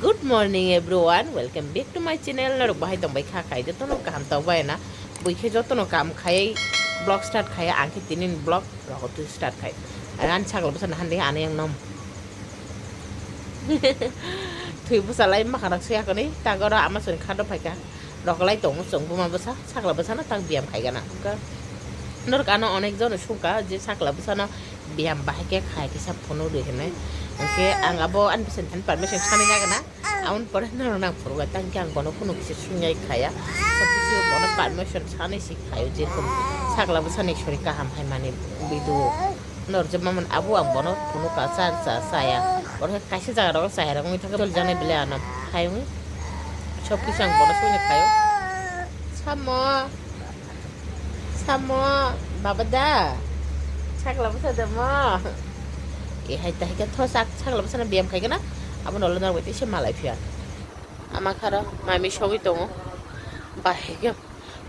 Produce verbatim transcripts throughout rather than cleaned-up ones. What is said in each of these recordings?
Good morning everyone, welcome back to my channel. Norok bahai tong bai kha khai jotono kaham tong bai na. Bui khe jotono kam khai vlog start khai, ang khe tinin vlog rogo tu start khai. Ani sakla bwsa na hande ani yang nom. Thui bwsa lai makha rak suya kani ta goro ama soni khado phaika. Rokolai tongo chwng buma bwsa, sakla bwsano tak biyam khaigana. Hwnkhe norok ano onek jono sungkha je sakla bwsano biyam bahai khe khai kisa phunuk rw hinwi. Hwnkhe ang abo ani bwsani thani permission sanwi nagana. Aboni pore norok nang phunukha, tang khe ang bono kunu kisa sungyai khaya. Bono permission sanwi si khaio, jerokom sakla bwsani sori kaham hai mani video. Norjak mamani abo ang bono phunukha, cha cha chaya. Oro khe kaisa jaga rogo chaya rok wngwi thangkhe choli jaknai belai ano. Khai wngwi sob kisu ang bono sugwi khaio. Samo. Samo. Baba da. Sakla bwsa da mo. E hai ta hai khe tho sak sakla bwsano biyam khai gana. Abono ulo norok bai teisa malai phiya. Ama kharo mami sogwi tongo. Bahai khe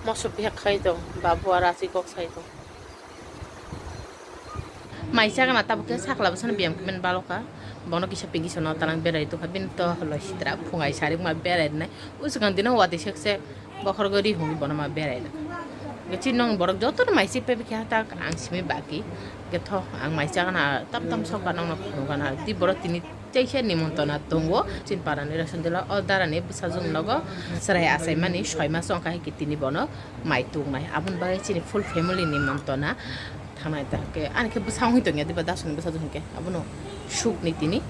moso bihak khai tong. Babu aro aswk kok sai tong. Mai chagana tabuk khe sakla bwsano biyam khe bini balo kha. Bono kisa pinki sono tanang berai tongkha, bini to loi sitra phungai sari wngma berai rwnai. Usukang dino watwi sekse bokhorgo ri hwnwi bono ma berai rw. Chini nong borok jotono mai se pebikha tak ang simi baki. Hwnkhe tho ang mai chagana tam tam sok ba nongno phunukgana. Tei borok tini teisa nimontona tongo. Chini parani ration dilo o darani bwsajwk nogo chwrai achaimani soi mas wngkha hai khe tini bono mai tongnai. Aboni bagwi chini full family nimontona. Thangnai ta khe, ani khe bwsa wngwi tongya diba, dasoni bwsa hwnkhe, abono sukni tini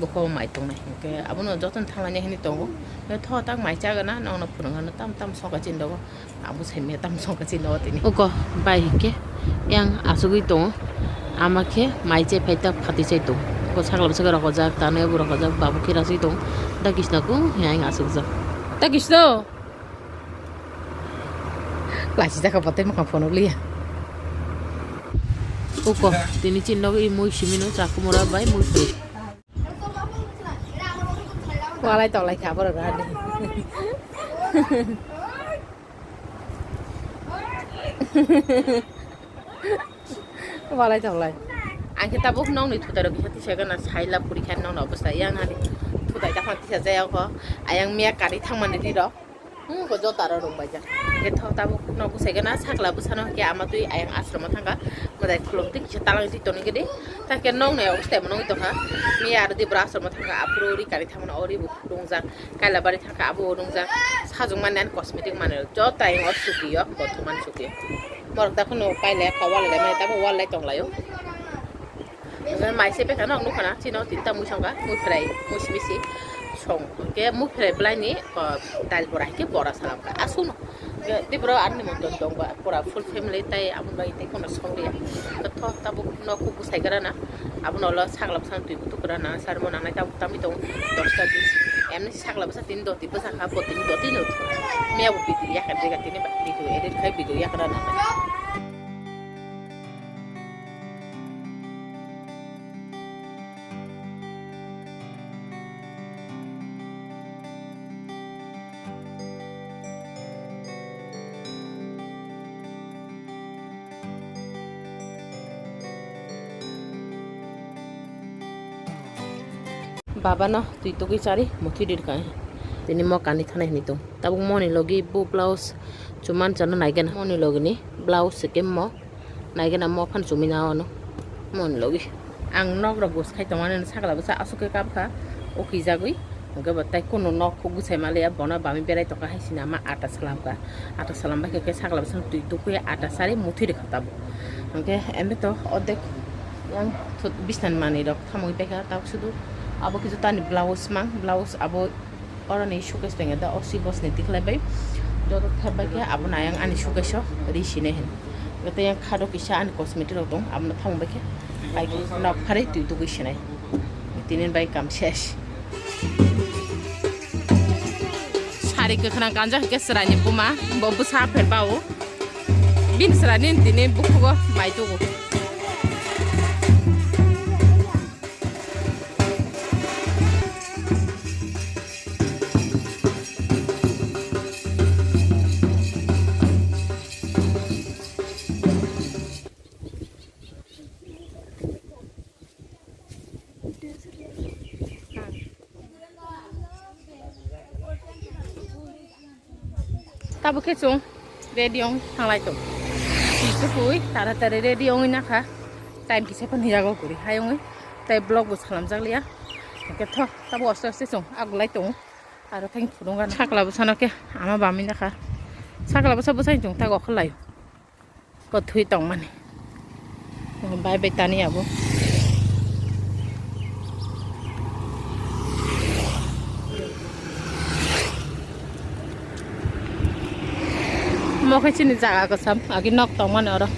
bokho mai tongnai hwnkhe, abono jotono thanglainai hinwi tongo. Tho tak mai chagana, nongno phunukgano tam tam songkha chini dogo, ang bwsai mia tam songkha chini dogo tini. Oko bai hinkhe yang asugwi tongo, ama khe mai chai phai tak phatwi chai tongo. Oko sakla bwswk rokojak, tanwi bo rokojak, babu khe raswi tongo, da kisna kung yang asukjak. Da kisno. Lachijak kha bo tei mwkhang phunuk liya. Uko, tini chini nogo i mui simi no chakhumura bai mui phuri. Walai tolai kha borok rani. Walai tolai. Ang khe tabuk nokni thutai rok kisa tisai gana saila phuri kha nokni obostha yang nani thutai ta phano tisa jaya kho ayang miya kari thangmani ri rok. Hmm, ko jota ro rung bai jak. Hwnkhe tho tabuk nok bwsai gana sakla bwsano hwnkhe ama twi ayang ashram o thangkha. Madai khulum twi kisa talang twi toni gede. Thangkhe nok nai obostai mo nongwi tongkha. Miya aro di bwra ashram o thangkha aphuru ri kari thangmano o ri bo phulungjak. Kaila bari thangkha abo o nungjak. Sajwk mani ani cosmetic mani rok jota ayang o suki o bothomani suki o. Morok ta phano pailai kha wal lai mani tabuk wal lai tong lai o. Mai se beka no nukha na chini o tinta mui songkha mui phrai mui simi si song hwnkhe mui phrai bwlai ni dal bora hwnkhe bora salam kha aswk no tei boro ani monton tong ba pura full family tai amo bai tei kono song liya tho tabuk no kuk bwsai gra na abono ulo sakla bwsano twi kutuk gra na sar mo nangnai tabuk tamwi tongo dosta bis emni sakla bwsa tini doti bwsa kha bo tini doti no miya bo bidi yakha jega tini video edit khai video yakha na nangnai. Baba no twi tugwi chari muthi dirkha. Tini mo kani thanai hinwi tong. Tabuk moni logi bo blouse chuman chano naigena. Moni logi ni blouse se kemmo. Naigena mo phan chumui na ono. Mon logi. Ang nok rok gus khai tongmani sakla bwsa aswk khe kap kha. O kijagwi. Hwnkhe bo tai kunu nok khuk bwsai maliya bono bami berai tongkha hai sini ama ata salam kha. Ata salam bai khe sakla bwsa twi tukui ata sari muthi rikha tabuk. Hwnkhe embe to odek yang bisnan manwi rok thamwi paikha tabuk sudu abo khe jotani blouse mang blouse abo Oroni showcase tongya da, o si bosni tikhlai bai. Joto thep bai khe abono ayang ani showcase o ri sinai hin. Joto yang khado kisa ani cosmetic rok tong, abono thamo bai khe bai khe nok pharwi twi tugwi sinai. Tini bai kam ses. Sari kwkhwrang kanjak khe chwraini buma, bo bwsa pher bao. Bini chwraini tini bukhugo mai tugo. Abo khe chwng ready wng thanglai tong. Twi twi tara tari ready wngwi nakha. Time kisa phano yago kwrwi hai wngwi. Tai vlog bo salamjak liya. Hwnkhe tho tabo aste aste chwng agulai tongo. Aro thang phunukgana. Sakla bwsano khe ama bamwi nakha. Sakla bwsa bwsani chwng tak okhorlai. Kothwi tongmani. Bai bai tani abo. Mo khe chini jaga kwcham, agi nok tongmani oro.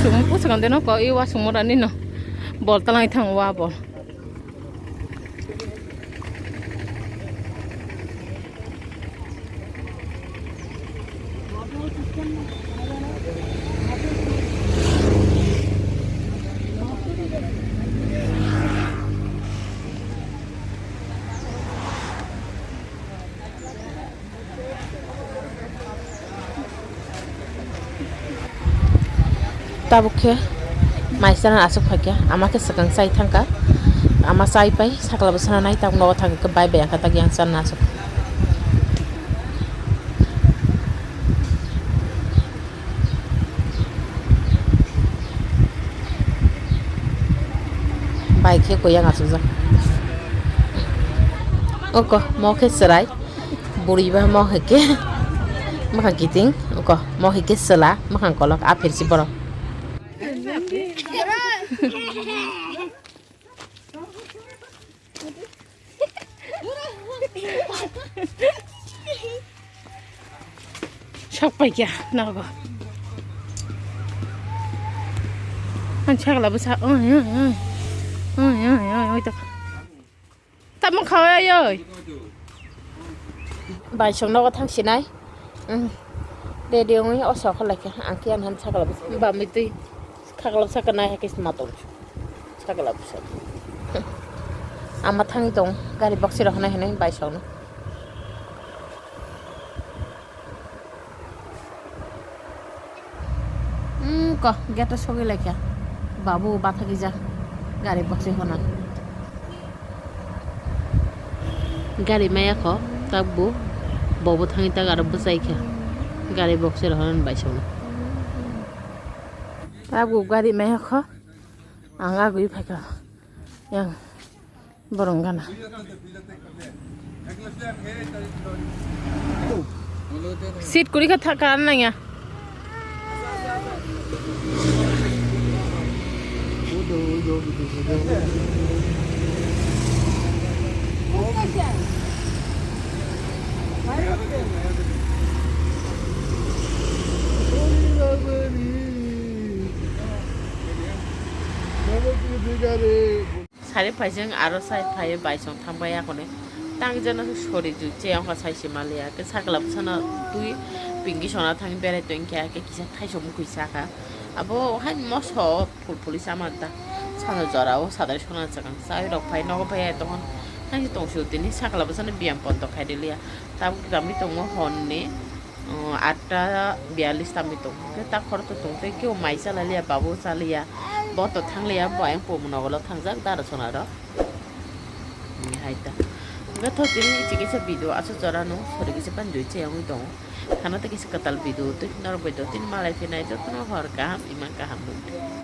Sumung pusukan de noko, i wa sumung rani no. Bol talang thang wa bol. Tabuk khe mai chana aswk phaikha, ama khe swkang chai thangkha, ama chai pai sakla bwsano nai tabuk nogo thangkha, bai bai angkha tak yang chana aswk. Bai khe koi yang aswkjak. Oko mo khe chwrai. Buri ba mo hai khe makhang kiting, oko mo hai khe chwla makhang kolok a phirsi borok. Sok pai kya nogo. Ang chakla bwsa oi oi oi oi oi oi oi tok. Tamo khawai oi. Bai song nogo thang sinai. Ready wngwi o sok lai khe ang khe ani han chakla bwsa bamwi twi. Sakla bwsa khe nai hai khe sima tong. Sakla bwsa. Ama thangwi tong gari box rok hinai hinai bai song no. Hmm, ko gate o sogwi laikha. Babu bathagwi jak gari box hona. Gari maya kho tabuk bobo thangwi tak aro bwchai kha. Gari box rok hona bai song no. Tabuk gari maya kho. Ang agwi phaikha yang borong gana. Seat kuri kha thaka nangya. Sari phaijeng aro sai phaiwi bai song thang bai yakone. Tang jeno sori jui che ongkha sai se maliya. Ke sakla bwsano twi pinki sona thang berai tong khe ke kisa thaiso mukhui saka. Abo hai moso phul phuli sama ta. Sano jora o sadai sona chakang sai rok phai nogo phai ai tongkha. Hai tong su tini sakla bwsano biyam pondo khai de liya. Tabuk tamwi tongo honni. Oh, atta biyallis tamwi tong. Hwnkhe ta khoroksa tong tei kebo mai chalaliya, babu chaliya, bo to thangliya, bo ayang pomo nogolo thangjak dara sonaro. Hai ta. Hwnkhe tho tini chikisa video aswk jorano sori kisa panjui cheyongwi tongo. Khana tei kisa kwtal video twi norok bai do tini malai phinai jotono hor kaham, imang kaham nukdi.